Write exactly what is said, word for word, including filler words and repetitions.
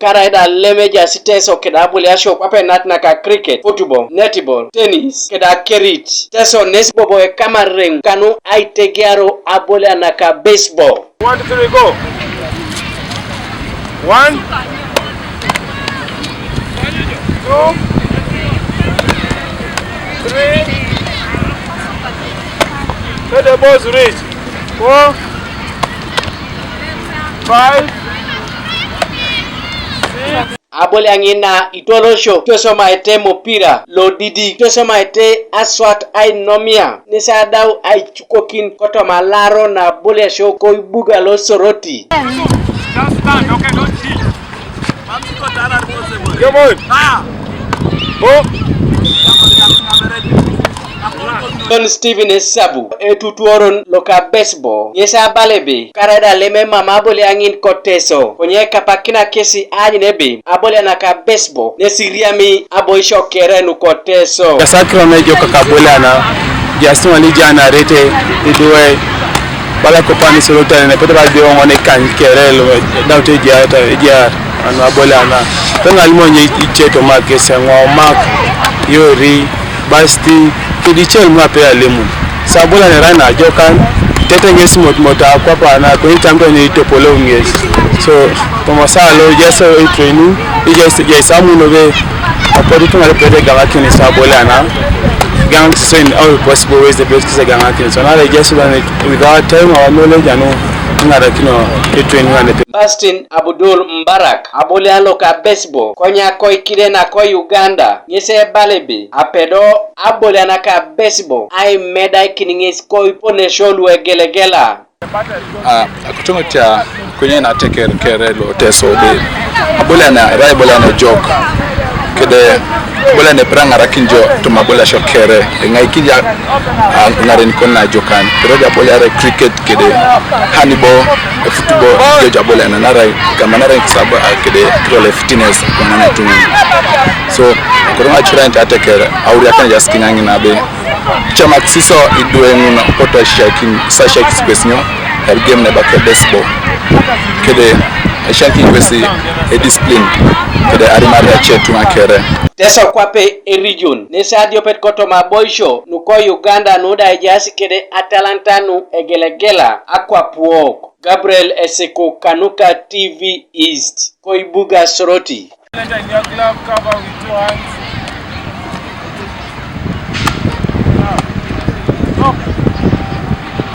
Karaida leme ja si Teso keda aboliasho kwape nat naka cricket, football, netball, tennis, keda kerit. Teso nes bobo e kamareŋ kanu aitegiaro abolia naka baseball. One, two, three, go. One, two, three. Let the balls reach. Four, five, six. Aboliaŋ ina itolosho, twesomaete mopira lodidi, twesomaete aswat ainomia, nes adau aicukokin kotoma alaro na aboliasho koibuga lo Soroti. Come on. Oh. John Stephen Esabu, etutuoron loka baseball, ŋes abala ebe, karaida leme mama aboliaŋin ko Teso, konye kapakina kesi aanyun ebe, abolia naka baseball, nes iriami aboisho kere nuko Teso. Kasakiro ne jo kaka aboliana, jasima ni jana rete, iduwe, bala kopani solota ne pete bal bi oŋo ne kany kere lo, daute jata, jar, anu aboliana. Pe ŋal monye icheto mak kese ŋo mak, yori, basti, kidi chel mwa pe alimu. Sa aboliana rana jokan, tete ŋes mot mot akwapa na kwenye tamto ni topolo ŋes. So, komo sa lo jeso e training, i jeso, jeso amuno be, apodi tunga le pete gaŋa kini sa aboliana. Gaŋa kisi so in all possible ways the best kisi gaŋa kini. So now they just run it without time or knowledge and no, ŋara kino e training and the Bastin Abdul Mbarak, abolian loka baseball, konya koikide na ko Uganda, ŋes ebala ebe, apedo abolian ka baseball, aimedaikin ŋes koiponesho luegelegela. A, akotoŋotia kwenye na ateker kere lo Teso de, aboliana, erai aboliana ejok, kede aboliana epira aŋarakin jo toma aboliasho kere, eŋaikin ja, a, ŋaren kon na ajokan, erai aboliana cricket kede handball, e football, jo aboliana, naarai, kama naarai kisaba, a, kede kirol e fitness, kwana na tuŋi. So, akotoŋotia ateker, auriakin jas kinyaŋin abe. Camak siso idwe ŋun poto aishakin, sa aishakin kwesi nyo, erigem neba ke baseball. Kede aishakin kwesi e discipline, kede arimari ace tuŋa kere. Teso kwape e region, nesi adiopet kotoma aboisho nuko Uganda nuda ejaas kede atalanta nu egelegela akwapuok. Gabriel Eseko kanuka T V East, koibuga Soroti. Let your glove cover with two hands.